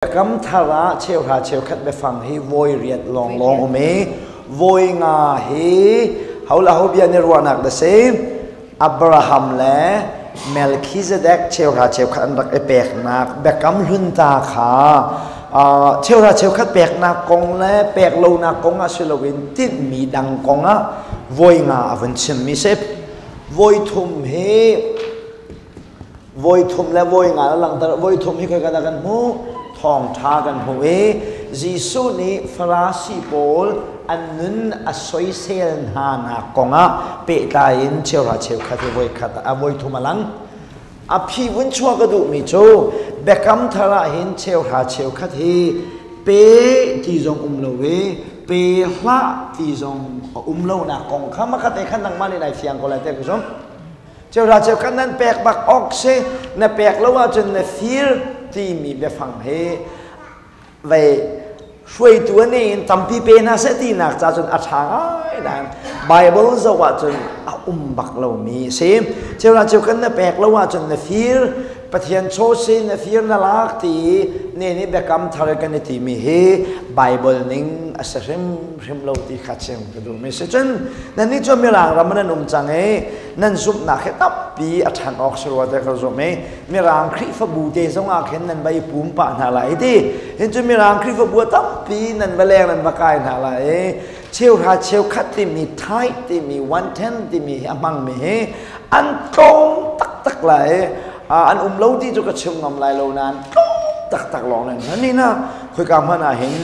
Biakam thar ah cheuhra cheukhat biafang hi vawi riat lawnglawng um i vawi nga hi ho le ho bia nih ruahnak dah si? Abraham le Melchizedek cheuhra cheukhat an rak i peknak biakam hlun ta kha cheuhra cheukhat peknak kong le pek lonak kong ah si loin tinhmi dang kong ah vawi nga a vun chimmi si. Vawi thum hi Voi thum le voi nga langhter. Voi thum hi khoi ka kan hmuh? Thawngṭha kan hmuh i Jesuh nih Farasi pawl an nun a soisel hna nak kongah pehtlai in cheuhra cheukhat hi voi khat a voi thum a lang. A phi vun chuah ka duhmi cu Biakam Thar ah hin cheuhra cheukhat hi pe ti zong um lo i pe hlah ti zong a um lonak kong kha makhat te khan nangmah nih nai fiang ko lai te ka zumh. Cheuhra cheukhat nan pek bak awk si, na pek lo ahcun na fir timi biafang hi vei hruaitu an in tampi pe hna seh tinak ca cun a ṭha ngai nain Bible zoh ahcun a um bak lomi a si. Cheuhra cheukhat na pek lo ahcun na fir, Pathian chaw si na fir na lak ti ne nih biakam thar kan i timi hi Bible ning a si hrimhrim lo ti kha chim ka duhmi si. Cun nannih cu Mirang ram nan um cang i nan zumhnak hi tampi a ṭhan awk si rua te ka zumh i Mirang Khrihfabu te zong ah khin nan va i pum pah hna lai ti. Hin cu Mirang Khrihfabu a tampi nan va leng nan va kai hna lai i cheuhra cheukhat timi tithe timi 110 timi hi a hmangmi hi an tlawm taktak lai an um lo ti cu ka chim ngam lai lo nain tlawm taktak lawng nan hman ni na khoika hmanh ah hin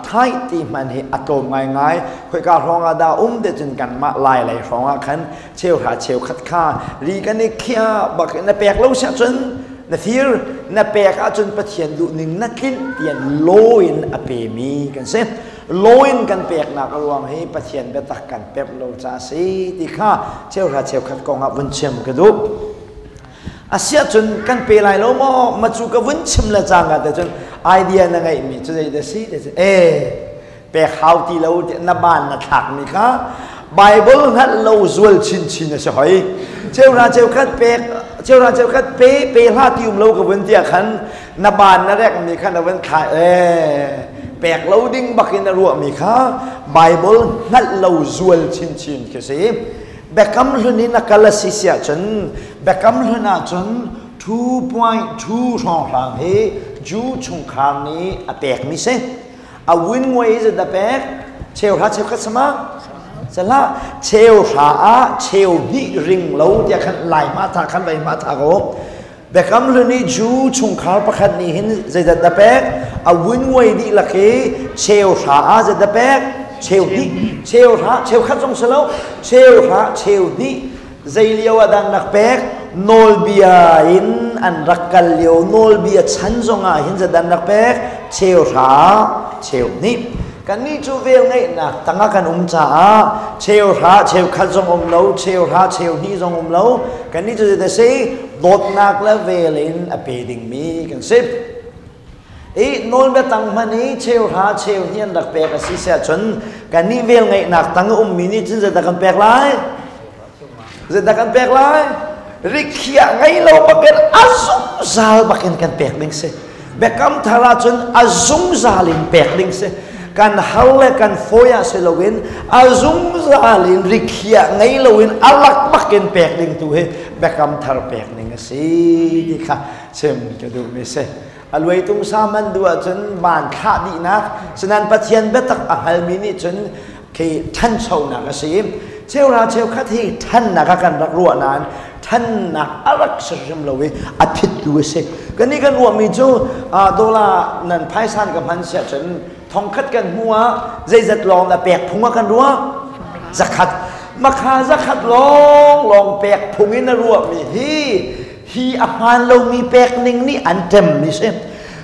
thai ti hman hi a tlawm ngaingai. Khoika hrawng ah dah um te cun kanmah lai lei hrawng ah khan cheuhra cheukhat kha ri kan i khia bak na pek lo siah cun na fir, na pek ahcun Pathian duh ning na tlinh tian law in a pemi kan si. Law in kan peknak a ruang hi Pathian biatak kan pek lo ca si ti kha cheuhra cheukhat kong ah vun chim ka duh. Asiah cun kan pe lai lo maw? Ma cu ka vun chim le cang te cun idea na ngeihmi cu zei da si te cun e pek hau ti lo na ban na thlak mi kha Bible hngalh lo zual chinchin a si hoi. Cheuhra cheukhat pek, cheuhra cheukhat pe pe hlah ti um lo ka vun tiah khan na ban na rek mi kha na vun thla e pek lo ding bak in na ruah mi kha Bible hngalh lo zual chinchin khi si. Biakam Hlun in a kal a si siah cun Biakam Hlun ah cun 2.2 hrawnghrang hi Jew chungkhar nih a pek mi si. A win ngoi is da pek cheuhra cheukhat sama salah cheuhra ah cheu hnih ring lo tiah khan lai ma tha khan vai ma tha ko. Biakam Hlun i Jew chungkhar pakhat nih hin zeidat dah pek? A wunwei dihlak i cheu hra ah zeidah pek? Cheu hnih. Cheu hra, cheu khat zong si lo. Cheu hra, cheu hnih. Zei lio ah dah an rak pek? Nawlbia in an rak kal lio, nawlbia chan zong ah hin zeidah an rak pek? Cheu hra, cheu hnih. Kannih cu velngeihnak tangah kan um caah cheu hra cheukhat zong um lo, cheu hra cheu hnih zong um lo. Kannih cu zeidah si? Dawtnak le vel in a pe dingmi kan si. I nawlbia tang hman i cheu hra cheu hnih an rak pek a si siah cun kannih velngeihnak tang a ummi nih cun zeidah kan pek lai? Zeidah kan pek lai? Rikhiah ngei lo bakin a zungzal bakin kan pek ding si. Biakam Thar ahcun a zungzal in pek ding si. Kan har le kan fawi ah si loin a zungzal in rikhiah ngei loin a lak bakin pek ding tu hi Biakam Thar pek ning a si ti kha chim ka duhmi si. A luai tung sa man duh ahcun van thlah dihnak, sinan Pathian biatak a hngalmi nih cun khi ṭhanchonak a si. Cheuhra cheukhat hi ṭhannak ah kan rak ruah nain ṭhannak a rak si hrim lo i a phittu a si. Kannih kan ruahmi cu dollar nan phaisan ka hman siah cun thongkhat kan hmu ah zeizat lawng na pek phung ah kan ruah? Zakhat. Makha zakhat lawng lawng pek phung in a ruahmi hi hi a hmaan lomi pek ning nih an ṭemmi si.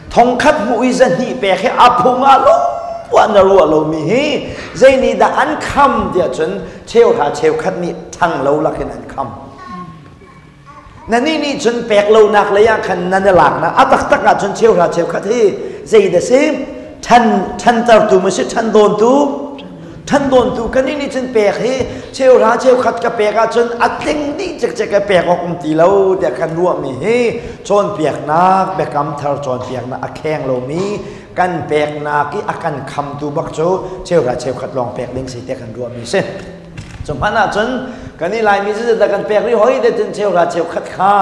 Thongkhat hmuh i zahnih pek hi a phung ah lungpuah na ruah lomi hi zei nih dah an kham tiah cun cheuhra cheukhat nih ṭhang lo lakin an kham. Na nih nih cun pek lonak lei ah khan nan i laknak a taktak ah cun cheuhra cheukhat hi zei dah si ṭhan ṭhantertu maw si ṭhan dawntu? Thandawntu kan nih cun pek hi cheuhra cheukhat ka pek ahcun a tling dih cikcek ka pek awk um ti lo tiah kan ruahmi hi cawnpiaknak biakam thar cawnpiaknak a kheng lomi kan peknak i a kan khamtu bak cu cheuhra cheukhat lawng pek ding si tiah kan ruahmi si. Cu hmanh ahcun kan i Laimi cu zeidah kan pek rih hoi te cun cheuhra cheukhat kha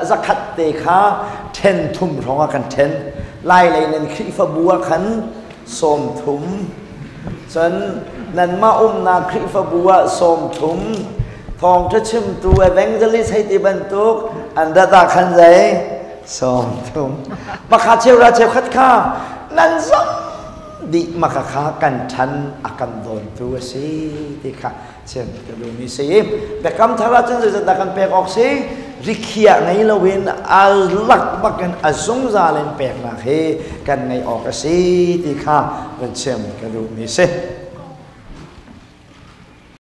zakhat te kha then thum hrawng ah kan then. Lai lei nan Khrihfabu ah khan 30, cun nanmah umnak Khrihfabu ah 30, thawngṭha chimtu evangelist hei ti bantuk an rat ah khan zei 30, pakhat cheuhra cheukhat kha nan zong dih maka kha kan ṭhan a kan dawntu a si ti kha chim ka duhmi si. Biakam thar ah cun zeizatdah kan pek awk si? Rikhiah ngei loin a lak bakin a zungzal in peknak hi kan ngeih awk a si ti kha van chim ka duhmi si.